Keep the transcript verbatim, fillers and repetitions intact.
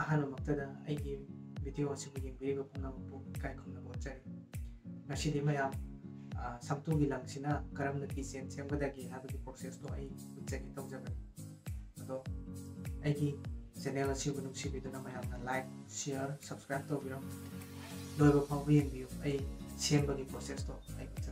ꯑꯍꯥꯟꯕꯃꯛꯇꯗ ꯑꯩꯒꯤ video ꯑꯁꯤꯕꯨ ꯌꯦꯡꯕꯤꯔꯤꯕ ꯄꯨꯝꯅꯃꯛꯄꯨ ꯏꯀꯥꯏ ꯈꯨꯝꯅꯕ ꯎꯠꯆꯔꯤ꯫ ꯉꯁꯤꯗꯤ ꯃꯌꯥꯝ, ꯑ, ꯁꯝꯇꯨꯒꯤ ꯂꯪꯁꯤꯅ ꯀꯔꯝꯅ keychain ꯁꯦꯝꯒꯗꯒꯦ ꯍꯥꯏꯕꯒꯤ process ꯇꯣ ꯑꯩ ꯎꯠꯆꯒꯦ ꯇꯧꯖꯕꯅꯤ꯫ ꯑꯗꯣ ꯑꯩꯒꯤ channel ꯑꯁꯤꯕꯨ ꯅꯨꯡꯁꯤꯕꯤꯗꯨꯅ ꯃꯌꯥꯝꯅ like, share, subscribe ꯇꯧꯕꯤꯔꯝꯃꯨ꯫ ꯂꯣꯏꯕ ꯐꯥꯎꯕ ꯌꯦꯡꯕꯤꯌꯨ꯫ ꯑꯩ ꯁꯦꯝꯕꯒꯤ process ꯇꯣ ꯑꯩ ꯎꯠꯆꯒꯦ꯫